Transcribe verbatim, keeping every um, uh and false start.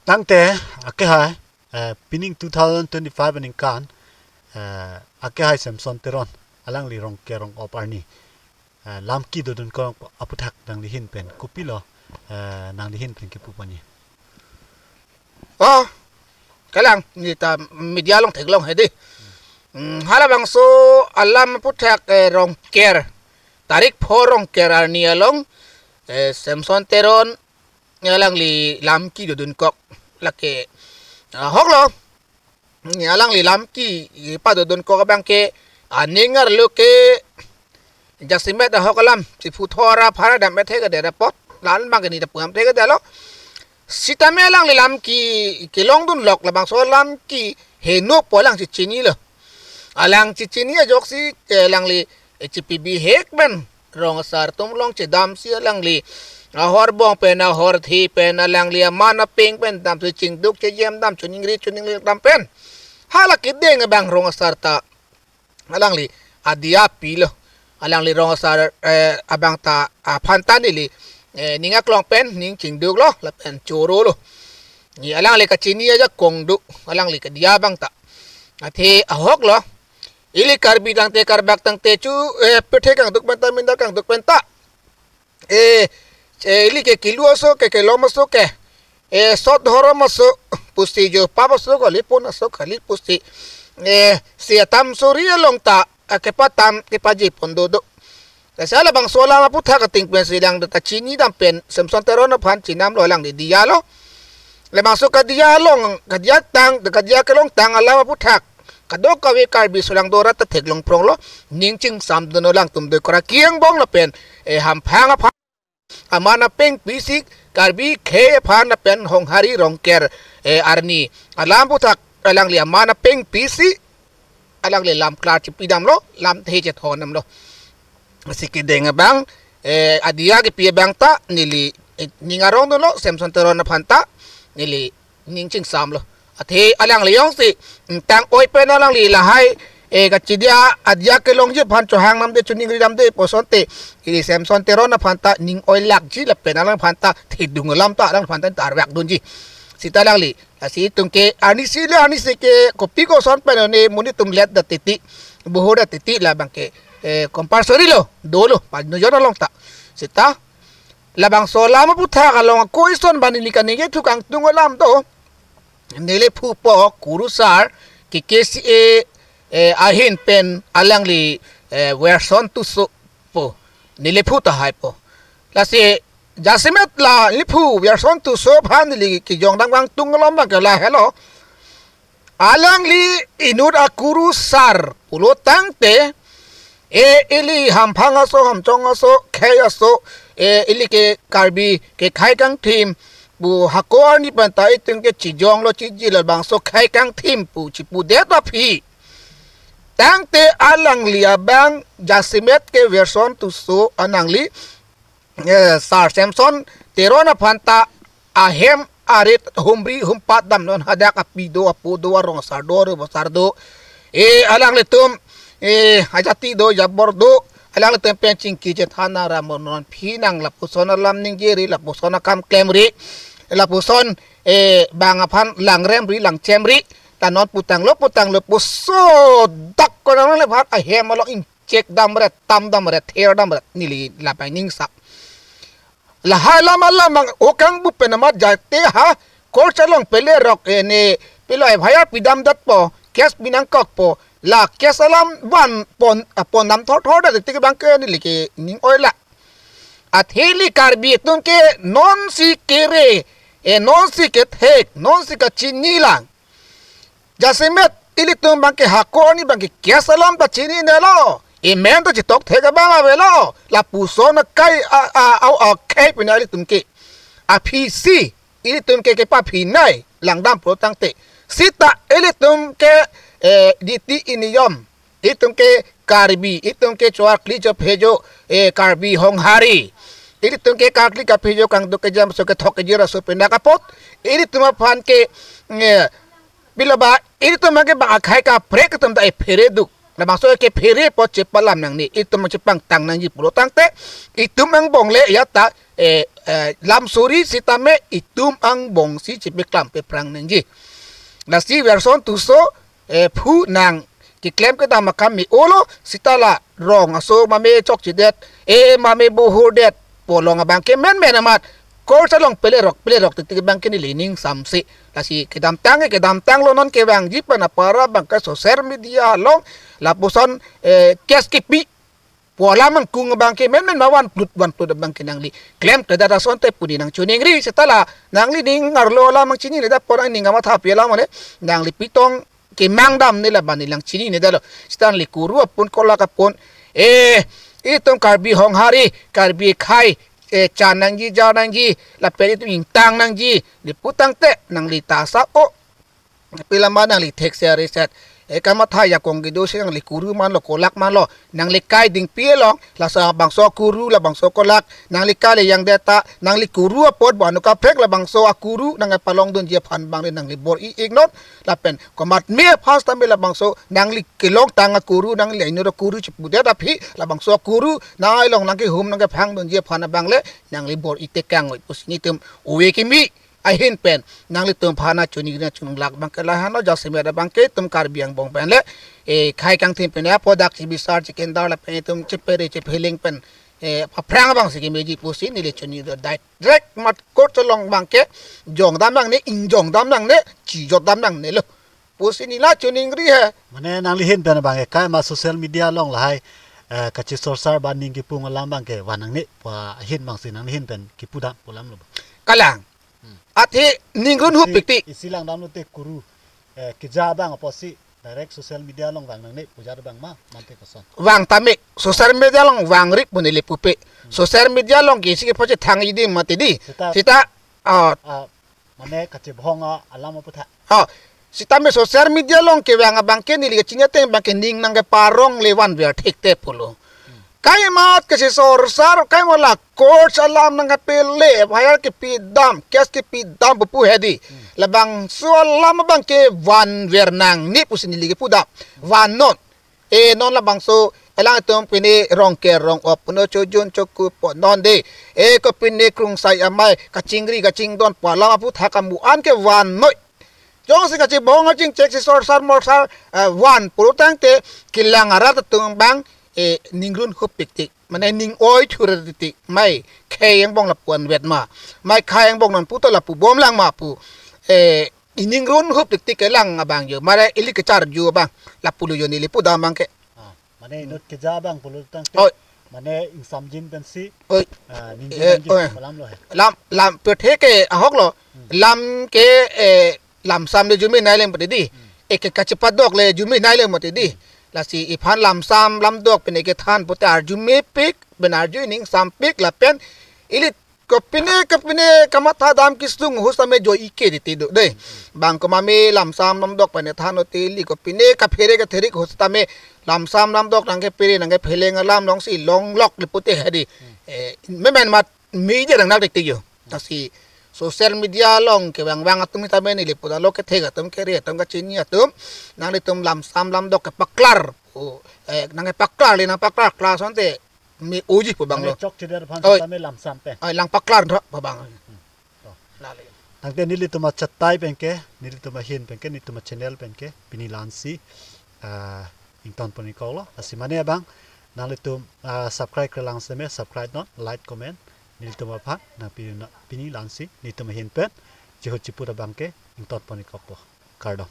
Tangte akehai, eh, pining two thousand twenty-five aningkan, eh, akehai Samson Teron, alangli Rongker Rongop arni, eh, lamki dodunkok aphuthak nanglihin pen kopilo, eh, nanglihin pen kipu ponji? Oh, kalang, neta media along theklong hedi. Hmm, halabangso alam aphuthak, eh, Rongker, tarik pho Rongker arni along, eh, Samson Teron alangli lamki dodunkok, lake, ah, ahoklo. Ni alangli lamki padodunkok abangke aning arlo ke jasemet ahok alam chiphu thora phara dam ethe kedet apot, la-an abangke neta pu dam the kedetlo. Sitame alangli lamki kelongdunlok, labangso lamki henopo alang chichinilo. Alang chichini ajoksi, eh, alangli, eh, chipi bihek pen rong asar atum along chedamsi alangli ahorbong pen, ahorthe pen, alangli aman apeng pen damsi chingduk chejem dam, choningri choningri dam pen, hala kedeng abang rong asar ta alangli adia pilo. Alangli rong asar, eh, abang ta aphan ta neli, eh, ning aklong pen ning chingduklo lapen chorolo. Ni alangli kachini ajakong do, alangli kedia abang ta. Athe ahoklo. Ili Karbi tangte, Karbak tangte chu, eh, pethe kangduk pen ta, minda kangduk pen ta, eh, eh, ili ke kilu aso ke, kelom aso ke, eh, sot dhorom aso pusi, jo pap aso kali, pon aso kali pusi, eh, si atam suri along ta, ah, kepatam kepaji pon dodo. Lasi halabangso alam aphuthak ating pensi lang ta chini dam pen Samson Teron aphan chinamlo, alangli dialo. Labangso kadia along, kadia tang, kadia kelongtang alam aphuthak kadokave Karbi sulang dorat ta theklong pronglo, ning chingsamdun alangtum do kora kiang bong lapen, eh, hamphang aphan, aman apeng pisi Karbi khei aphan lapen Honghari Rongker, eh, arni alam aphuthak alangli aman apeng pisi alangli lam klar chipi damlo, lam the chethon damlo. Si kedeng abang, eh, adia kepi abang ta neli, eh, ning arongdunlo, Samson Teron aphan ta neli ning chingsamlo. Athe alangli jongsi, mm, tang-oi pen alangli lahai, eh, kachidia adia kelongji aphan chohang damde, choningri damde pu asonte, ili Samson Teron aphan ta ning oilakji lapen alangphan ta thedung alam ta alangphan ta arvekdunji. Sita alangli, lasi itum ke arnisi le arnisi ke kopi koson pen one monit atum let det titi, bohor det titi, labangke, eh, compulsory lo, dolo, pajno jon along ta. Sita labangso alam aphuthak along ako ison bani neli kaningje thu kangtung alam do. Neli phupo kurusar ke K C A, eh, ahin pen alangli, eh, Werson Tisso pu, neli phu tahai po. Lasi jasemet la neli phu Werson Tisso aphan neli kejong dam kangtung alam abangke lahelo. Alangli inut akurusar pulo tangte, e, ili hamphang aso, hamchong aso, khei aso, e, ili ke Karbi kekhei kangthim pu hako arni pen ta itum ke chijonglo, chijilo, bangso khei kangthim pu chipudet aphi. Tangte alangli abang jasemet ke Werson Tisso alangli, eh, Sar Samson Teron aphan ta ahem arit humri humpat dam, non hadak api do, apo do, arong asar do, arup asar do. Eh, alanglitum, eh, ajati do, jabor do. Alanglitum pen chingki chethan aram non phinang, lapuson alam ningjeri, lapuson akam klemri, lapuson, eh, bang aphan langremri, langchemri. Ta non putanglo, putanglo, puso dak ko nang le bhat ahem along in chek damret, tam damret, ther damret, neli lapai ningsa. Lahai alam alam mang okang bu pen amat jate ha, court along pele rok, eh, ne, pelo F I R pidam detpo, case pinangkokpo, la case alam van pon, ah, pon dam thor thor det titi abangke neli ke ning oila. Athe ili Karbi atum ke nonsi kere, eh, nonsi kethek, nonsi kachini lang. Jasemet ilitum abangke hako arni abangke case alam ta chininelo. Amen ta chitok thek abang avelo. Lapuson akai a, a, a, akhei pina ilitum ke. Aphi si ilitum ke kepaphinei langdam pulo tangte. Sita ilitum ke, eh, niti niyom. Itum ke Karbi, itum ke cho-arkli chophejo, eh, Karbi Honghari. Ilitum ke karkli kaphejo, kangduk kejem aso, kethok kejir aso pindak apot. Ilitum aphan ke, eh, pilo ba, ilitum ke bang akhei kaprek atum ta ephere duk. Labangso kephere apot chepalam nangne, itum chepangtang nangji pulo tangte, itum angbong le ya ta, eh, eh, lam suri sitame itum angbong si chepeklam peprang nangji. Lasi version tuso, eh, phu nang keklem kedam akam me-olo sita la rong aso mame chokchedet, eh, mame bohordet pu along abangke menmen amat court along pelerok pelerok titik abangke neli ning samse. Lasi kedamtang, kedamtanglo, non kevangji pen apara abangke social media along lapuson, eh, case kepi pu alam angkung abangke menmen ma vanplut vanplut abangke nangli klemkledet asonte pu neli nangchiningri. Sita la nangli ning arlo alam nangchinine da, pon nangning kamathapi alam mane, nangli pitong kemang damne la bani nangchinine dalo. Sita nangli kuru apun, kolak apun, eh, itum Karbi Honghari, Karbi akhei, eh, chan nangji, jar nangji, lapen itum ingtang nangji, neli putangte nangli ta asap o. Pila ma nangli thekse areset, eh, kamatha ajakong kedo si nangli kuru manlo, kolak manlo, nangli kai dingpi along, laso bangso kuru, labangso kolak, nangli kai le jangdet ta, nangli kuru apot bo anu kaprek labangso akuru nangkepalongdunji aphan abang le nangli bor-i iknon. Lapen komatme aphan sitame labangso nangli kelongtang akuru, nangli ainut akuru chipudet aphi, labangso akuru nang ailong nangkehum nangkephangdunji aphan abang le nangli bor-i tekang oi pusi nelitum ove kimi ahin pen nanglitum aphan choningri choningri abangke lahai-lo. Jasemet abangke itum Karbi angbong pen le, eh, khei kangthim pen apot dak chibisar chikindar lapen itum chepere chepheling pen, eh, aphrang abang si kemeji pusi neli choningri, direct mat court along abangke jongdam nangne, ingjongdam nangne, chijotdam nangnelo pusi neli la choningri he. Mane nangli ahin pen abangke kaima social media along lahai, eh, kachisorsar ba ning kipung alam abangke van nangne pu ahin abang si nangli ahin pen kipudam pu alamlo ba? Kalang. Hmm. Athe ningrun hup, isi, pikti. Isi langdamlote kuru, eh, keja abang apotsi direct social media along vang nangne pu ajat abang ma, mate koson? Vang tame, social media along vangrik pu neli pupe. Hmm. Social media along ke isi kepachethang idi mati di. Sita, sita, ah, ah, mane kachebhong a alam aputha. Oh, sitame social media along kevang abangke neli kachini ateng abangke ning nangkeparong le vanver thekte pulo. Hmm. Kaimat kachisorsar, kaima la court alam nangkepele, F I R kepidam, case kepidam pupu hedi. Hmm. Labangso alam abangke vanver nangne pusi neli kepudam. Vannon. Eh, non labangso, elang itum pine rong ke rong op puno chojun choku po non de. Eh, kopine krungsai amei kachingri kachingdon pu alam aputha kamu-an ke vannoi. Jongsi kachebong achingchek si sorsar morsar, eh, van pulotangte kelang arat atum abang, eh, ningrun hup piktik. Mane ning oi thur titik. Mei khei angbong lapu-an vet ma. Mei khei angbong nangputo lapu bomlang ma pu. Eh, iningrun hup tiktik kelang abang jo. Mane ili kecharju abang. Lapulo jo neli pudam abangke. Ah, mane inut keja abang pulotangte. Oi. Mane ingsamjin pensi. Oi. Ah, ningjin, eh, nangjin oi, pu alamlo he. Lam, lam, pirthe ke ahoklo. Hmm. Lam ke, eh, lamsam le arjume nai le mati di. Hmm. Eke kachepadok le arjume nai le mati di. Hmm. Lasi iphan lamsam lamdok pen eke than pute arjumepik, pen arju iningsampik lapen ili kopine kopine kamatha dam kisung ahut sitame jo-ike titi do de. Bang koma me lamsam lamdok pen than ote ili kopine kaphere katherik ahut sitame lamsam lamdok nangkephere nangkepheleng alam alongsi longlokle pute hedi. Eh, menmen mat media nangnak tiktik jo. Lasi social media along kevangvang atum sitame neli pudamlo, kethek atum, kere atum, kachini atum, nanglitum lamsam lamdok kepaklar. Oh, eh, nangkepaklar le nangpaklar klar asonte me-oji pu abanglo. Mane chokchedet aphan, oi, sitame lamsam pen. Oi, lang paklar tho pu abang. Hmm. To. Lale. Tangte nelitum achatai penke, nelitum ahin penke, nelitum achannel penke, pini la-ansi, ah, ingtonpon-ikoklo. Lasi mane abang, nanglitum, ah, subscribe krelang sitame, subscribe non, like, comment, nelitum aphan, nangpi-, na, pini la-ansi, nelitum ahin pen, chihut chiput abangke, ingtonpon-ikokpo. Kardom.